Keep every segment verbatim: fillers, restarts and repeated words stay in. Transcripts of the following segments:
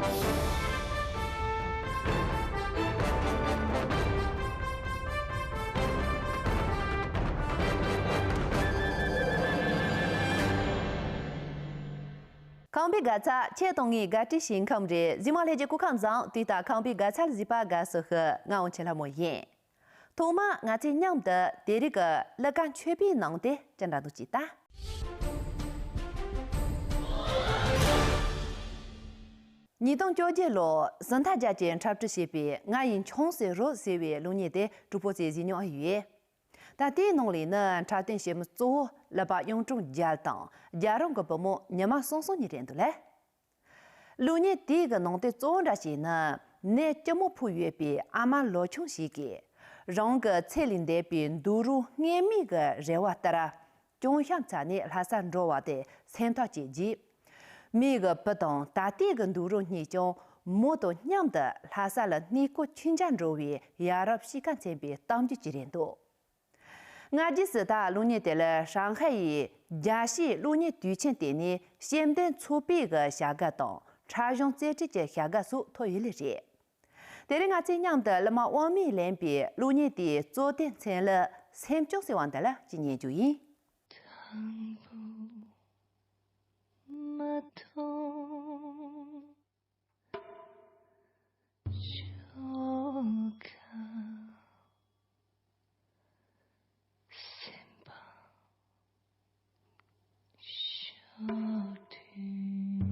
ཁམས་པའི་དགའ་ཚལ་ཁྱེད་དང་ངའི་དགའ་སྤྲོའི་ཞིང་ཁམས་རེད། གཟིགས་མོ་ལྷན་རྒྱས་སྐུ་ཁམས་བཟང་། དུས་ལྟར་ཁམས་པའི་དགའ་ཚལ་གཟིགས་པར་དགའ་བསུ་ཞུ། ང་དབང་ཆེན་ལྷ་མོ་ཡིན། ཐོག་མར་ང་ཚོས་མཉམ་དུ་དེ་རིང་གི་གླུ་གར་མཆོད་པའི་ནང་དེ་ཅི་འདྲ་འདུག་ཅིག་ལྟ། ཉིས་སྟོང་བཅོ་བརྒྱད་ལོར་ཟི་ཐན་རྒྱལ་གྱིས་འཁྲབ་ཁྲིད་བྱས་པའི་ང་ཡི་འཁྱོངས་སེ་རོལ་ཟེར་བའི་གླུ་གཉེར་དེ་གྲོགས་པོ་ཚོས་གཟིགས་མྱོང་ཨེ་ཡོད། ད་ལྟའི་ནང་ལས་ནི་འཁྲབ་སྟོན་བྱེད་མི་གཙོ་བོ་ཀླུ་པ་གཡུང་དྲུང་རྒྱལ་དང་རྒྱལ་རོང་གི་བུ་མོ་ཉི་མ་སང་སང་གཉིས་རེད་འདུག་ལ། གླུ་གཉེར་དེའི་གི་ནང་དོན་གཙོ་བོ་འདྲ་བྱས་ན། ནད་སྐྱི་མོ་ཕོག་ཡོད་པའི་ཨ་མ་ལོ་ཆུང་ཞིག་གིས་རང་གི་ཚེ་ལས་འདས་པའི་འདུག་རོགས་སྔོན་མའི་གི་རེ་བ་ལྟར་གྱང་ཤམ་བཙལ་ནས་ལྷ་སར་འགྲོ་བ་དེ་སེམས་ཐག་བཅད་རྗེས། མོའི་གི་བུ་དང་ད་ལྟའི་གི་འདུག་རོགས་གཉིས་ཀྱང་མོ་དང་མཉམ་དུ་ལྷ་ས་ལ་གནས་སྐོར་མཆོད་མཇལ་འགྲོ་བའི་ཡ་རབས་གཤིས་ཀ་མཚོན་པའི་གཏམ་རྒྱུད་ཅིག་རེད་འདུག། སྔ་རྗེས་སུ་ད་གླུ་གཉེར་དེ་ལ་ཧྲང་ཧའེ་ཡི་རྒྱལ་སྤྱིའི་གླུ་གཉེར་དུས་ཆེན་དེ་ནས་ཤེས་ལྡན་ཚོགས་པའི་གི་བྱ་དགའ་དང་འཁྲབ་གཞུང་རྩེ་ཁྲིད་ཀྱི་བྱ་དགའ་སོགས་ཐོབ་ཡོད་ལེ་རེད། དེ་རིང་ང་ཚོས་མཉམ་དུ་གླུ་མ་དབང་མོས་ལེན་པའི་གླུ་གཉེར་དེའི་གཙོ་དོན་མཚན་ལ་སེམས་སྐྱོང་ཟེར་བ་འདི་ལ་ཅིག་ཉན་རྒྱུ་ཡིན། དང་པོ་མ་མཐོང་ཆོ་ག་སེམས་པ་ཤོར་དུས།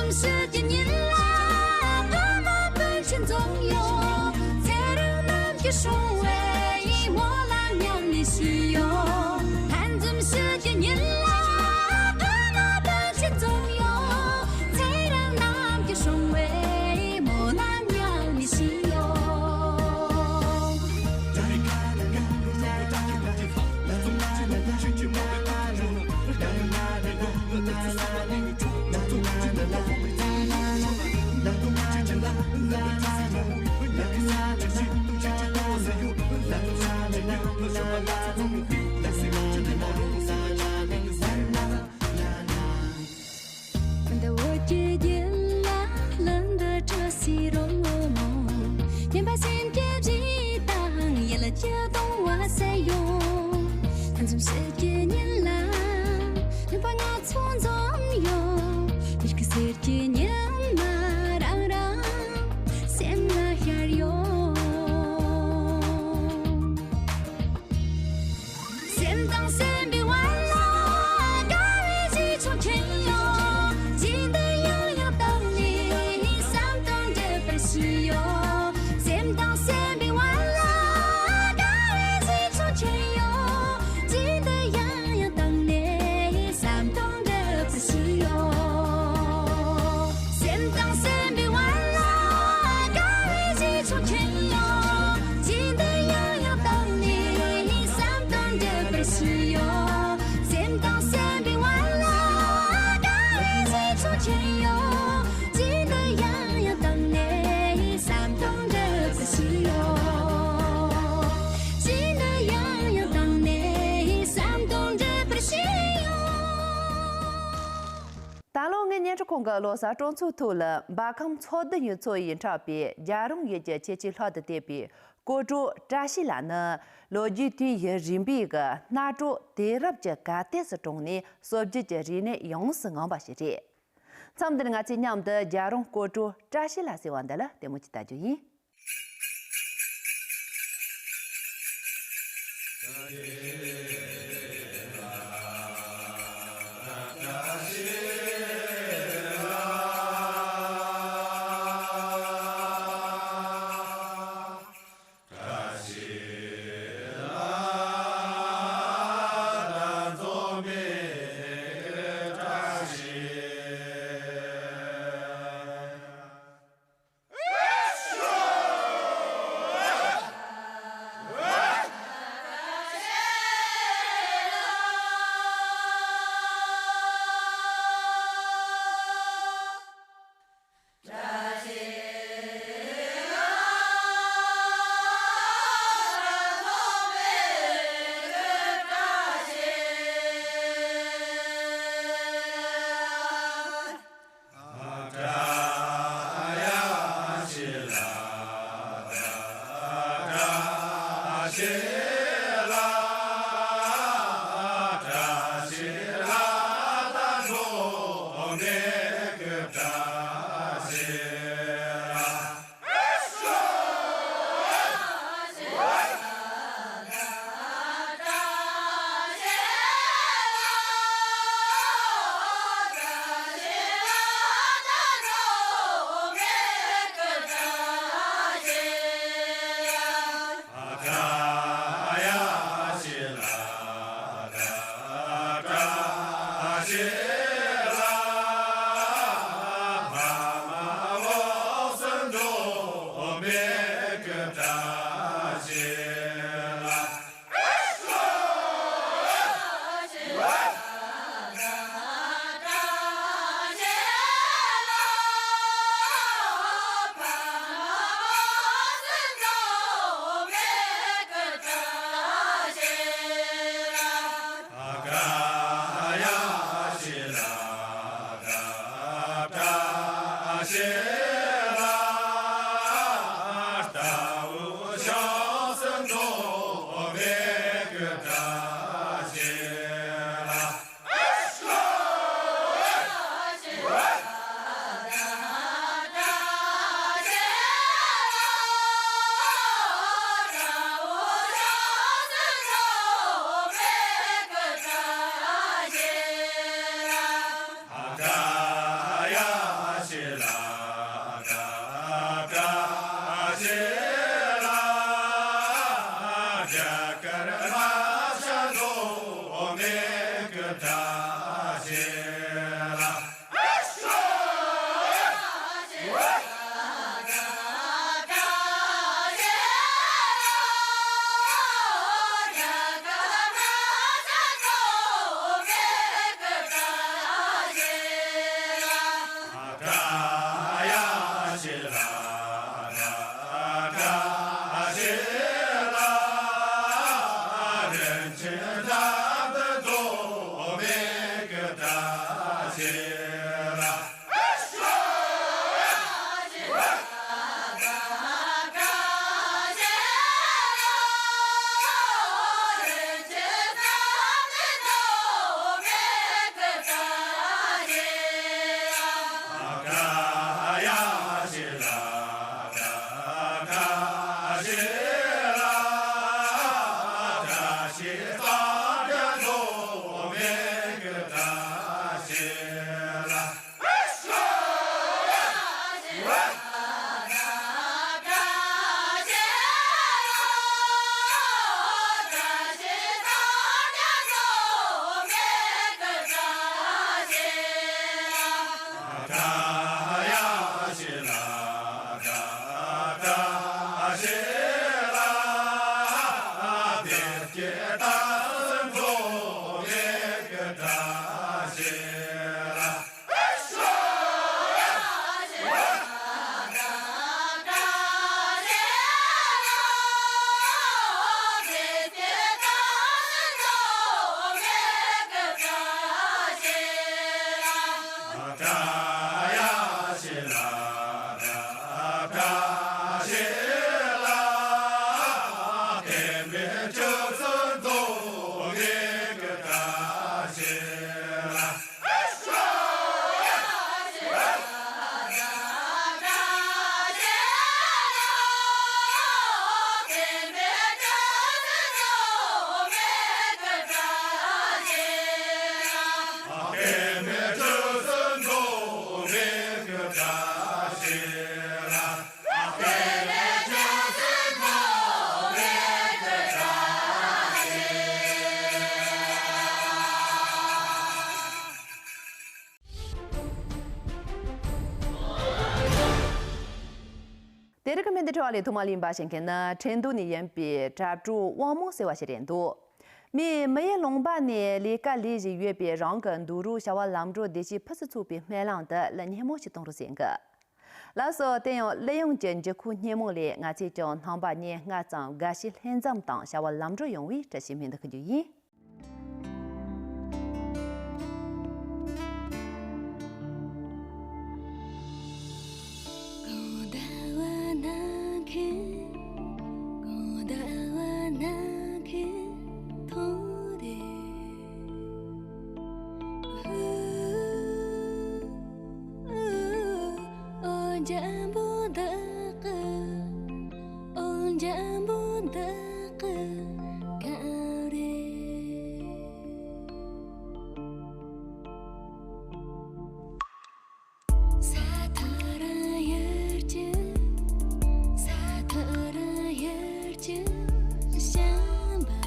ཕྱི་གི་ཉིན་ལ་ཕ་མ་སྤུན་མཆེད་འཛོམས་ཡོད། ཚེ་རིང་ནམ་མཁའི་སྲུང་བའི་མོ་ལ་མཉམ་ནས་ཤི་ཡོད། ཕན་ཚུན་ཕྱི་གི་ཉིན་ལ་ཕ་མ་སྤུན་མཆེད་འཛོམས་ཡོད། ཚེ་རིང་ནམ་མཁའི་སྲུང་བའི་མོ་ལ་མཉམ་ནས་ཤི་ཡོད། འདི་འོ་ཀྱི་རྒྱུད་ལ་ལུང་འདི་བྲོ་སི་རོ་མོ། སྙན་པ་སེམས་ཀྱི་བཞི་དང་ཡིད་ལ་ཅི་གཏོང་བ་སེ་ཡོང་། ཕན་ཚུན་ཕྱི་གི་ཉིན་ལ་ནུས་པ་ང་ཚོ་འཛོམས་ཡོང་། མིག་གི་སེར་གྱི་ཉི་མ་རང་རང་སེམས་ལ་ཤར་ཡོང་། སེམས་དང་སེམས་པའི་བར་ལ་དགའ་བའི་གཟི་མཆོང་ཁྱེར་ཡོང་། ཅི་འདོད་ཡང་ཡང་བཏང་ནས་བསམ་དོན་འགྲུབ་པར་ཤོག། སེམས་དང་སེམས་པའི་བར་ལ་དགའ་བའི་གཟི་མཆོང་ཁྱེར་ཡོང་། ཅི་འདོད་ཡང་ཡང་བཏང་ནས་བསམ་དོན་འགྲུབ་པར་ཤོག། སེམས་དང་སེམས་པའི་བར་ལ་དགའ་བའི་གཟི་མཆོང་ཁྱེར་ཡོང་། ཅི་འདོད་ཡང་ཡང་བཏང་ནས་བསམ་དོན་འགྲུབ་པར་ཤོག། སེམས་དང་སེམས་པའི་བར་ལ་དགའ་བའི་གཟི་མཆོང་ཁྱེར་ཡོང་། ཅི་འདོད་ཡང་ཡང་བཏང་ནས་བསམ་དོན་འགྲུབ་པར་ཤོག། ཅི་འདོད་ཡང་ཡང་བཏང་ནས་བསམ་དོན་འགྲུབ་པར་ཤོག། ད་ལོ་ངའི་བརྙན་འཕྲིན་ཁང་གི་ལོ་གསར་སྤྲོ་ཚོགས་ཐོག་ལ་འབའ་ཁམས་ཚོ་བདུན་ཡུལ་ཚོ་ཡིས་འཁྲབ་པའི་རྒྱལ་རོང་ཡུལ་གྱི་ཁྱད་ཆོས་ལྷག་ཏུ་བསྟན་པའི་སྐོར་བྲོ་བཀྲ་ཤིས་ལ་ནི། ལོ་རྒྱུས་དུས་ཡུན་རིང་པོའི་གི་གནའ་བྲོ་དུས་རབས་ཀྱི་གར་སྟེགས་སུ་བཀྲོངས་ནས་སྲོལ་རྒྱུན་གྱི་རིག་གནས་ཡོངས་སུ་ངོམས་པ་ཞིག་རེད། མཚམས་འདིར་ང་ཚོས་མཉམ་དུ་རྒྱལ་རོང་སྐོར་བྲོ་བཀྲ་ཤིས་ལ་ཟེར་བ་འདི་ལ་ལྟད་མོ་ཅིག་ལྟ་རྒྱུ་ཡིན། དེ་རིང་གི་མི་འདི་འཕྲོ་བ་ལས་ཐོག་མ་ལ་ཡིན་པ་ཞིག་མཁན་ནི་ཁྲིན་ཏུའུ་ནས་ཡིན་པའི་དྲ་གྲོགས་དབང་མོ་ཟེར་བ་ཞིག་རེད་འདུག་མི་མི་ཡི་ལུང་པ་ནས་ལས་ཀ་ལས་བཞིན་ཡོད་པའི་རང་གི་འདུག་རོགས་བྱ་བ་ལམ་འགྲོ་བདེ་སྐྱིད་ཕུན་སུམ་ཚོགས་པའི་སྨོན་ལམ་དུ་གླུ་སྙན་མོ་ཞིག་གཏོང་རོགས་ཟེར་གི། ལགས་སོ། དེ་ཡང་གླུ་དབྱངས་ཀྱི་འགྱུར་ཁུག་སྙན་མོ་ལས་ང་ཚོས་ཀྱང་རྣམ་པ་གཉིས་སྔ་ཙམ་དགའ་བྱེད་ལྷན་འཛོམས་དང་བྱ་བ་ལམ་འགྲོ་ཡོང་བའི་བཀྲ་ཤིས་སྨོན་འདུན་ཞུ་རྒྱུ་ཡིན། འོ་འཇམ་པོ་འདི་ཀི། འོ་འཇམ་པོ་འདི་ཀི་ག་རེད། ས་མཐོ་ར་ཡུལ་གྱི། ས་མཐོ་ར་ཡུལ་གྱི་བྱམས་པ།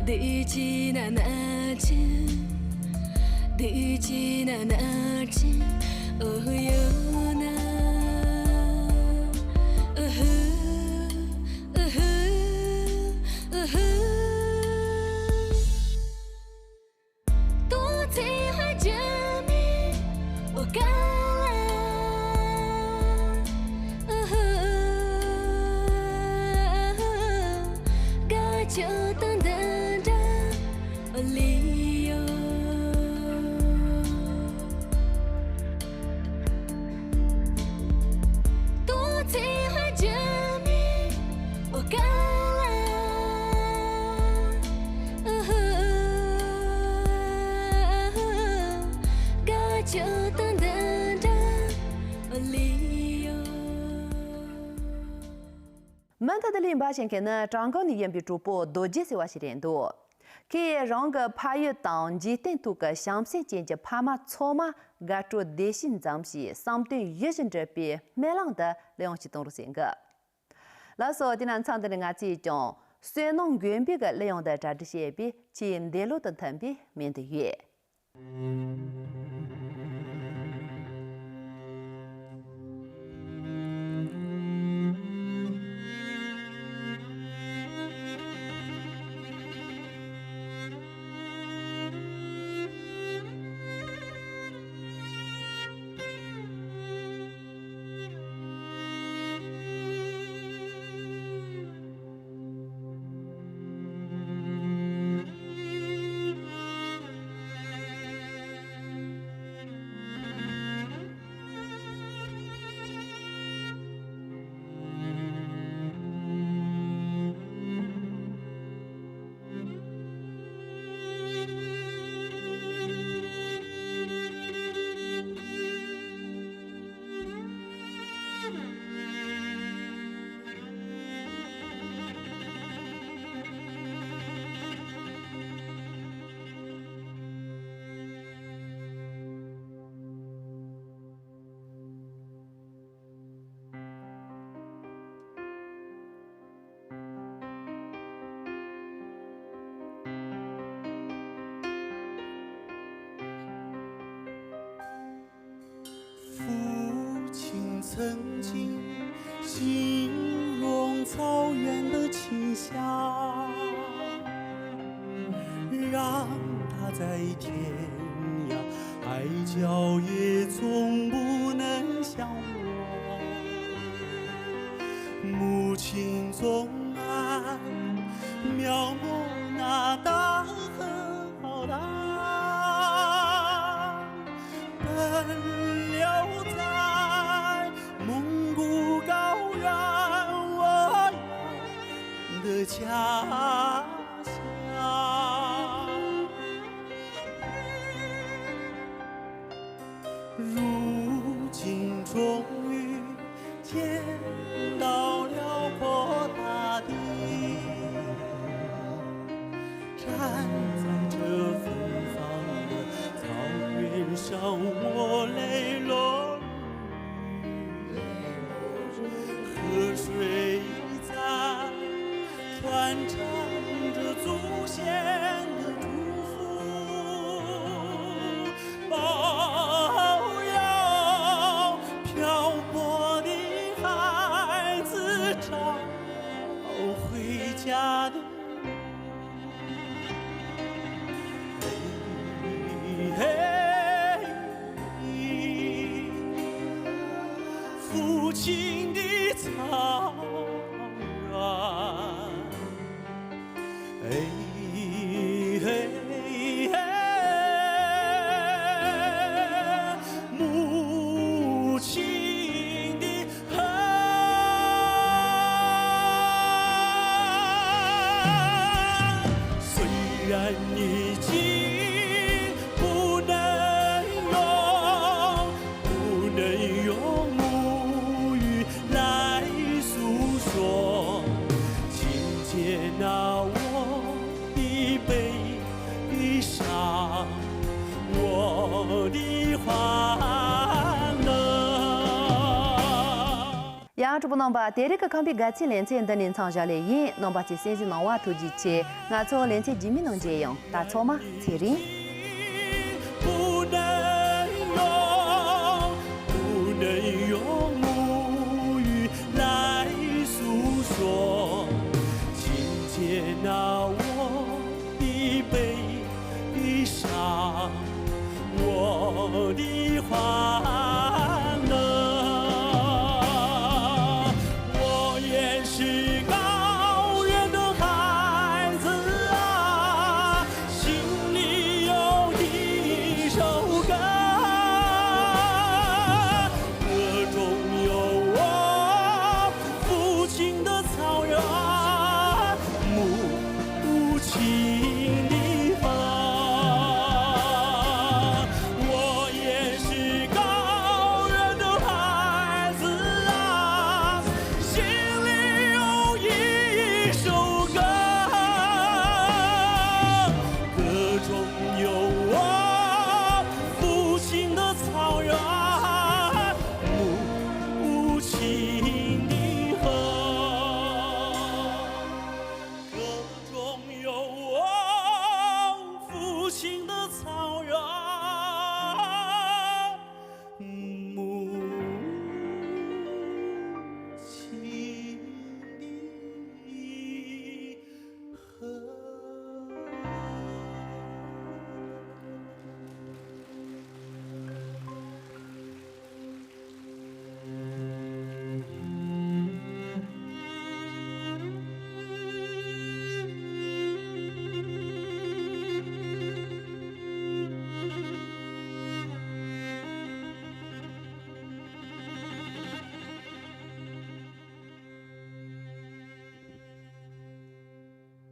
འདི་ཕྱི་ན་ན་ཆི། འདི་ཕྱི་ན་ན་ཆི། ཨོ་ཡོ་ན། ཨུ་ཧུ། ཨུ་ཧུ། ཨུ་ཧུ། ཏོ་ཚེ་ཧ་ཇ་མི་ཨོ་ཀ་ལ། ཨུ་ཧུ། ཨུ་ཧུ། དགའ་ཆོས་དང་འདི་འདྲ་ཨོ་ལི་ཡོ། ཏོ་ཚེ་ཧ་ཇ་མི་ཨོ་ཀ་ལ། ཨུ་ཧུ། ཨུ་ཧུ། དགའ་ཆོས་དང་འདི་འདྲ་ཨོ་ལི་ཡོ། མུ་མཐུད་དུ་གླེང་བ་བྱེད་མཁན་ནི་བྲག་འགོ་ནས་ཡིན་པའི་གྲོགས་པོ་རྡོ་རྗེ་ཟེར་བ་ཞིག་རེད་འདུག་ཁོས་རང་གི་ཕ་ཡུལ་དང་འཇིག་རྟེན་ཐོག་གི་བྱམས་སེམས་ཅན་གྱི་ཕ་མ་ཚང་མ་དགའ་སྤྲོ་བདེ་སྐྱིད་འཛོམས་ཤིང་བསམ་དོན་ཡིད་བཞིན་འགྲུབ་པའི་སྨོན་ལམ་འདི་གླེང་བྱེད་གཏོང་རོགས་ཟེར་གི། ལགས་སོ། དེ་ན་མཚམས་འདི་ནས་ང་ཚོས་ཀྱང་བསོད་ནམས་མགོན་པོའི་གི་གླུ་དབྱངས་འདི་གྲ་སྒྲིག་བྱས་པས་ཆེས་འདས་ལོ་དང་མཐུན་པའི་མོ་འདི་ཡོད། ཡང་གྲོགས་པོ་རྣམ་པ། དེ་རིང་གི་ཁམས་པའི་དགའ་ཚལ་ལེ་ཚན་འདི་ནས་མཚམས་བཞག་ལེ་ཡིན། རྣམ་པ་ཚོས་གསན་གཟིགས་གནང་བ་ཐུགས་རྗེ་ཆེ། ང་ཚོ་ལེ་ཚན་རྗེས་མའི་ནང་མཇལ་ཡོང་། ད་ཚང་མ་ཚེ་རིང་།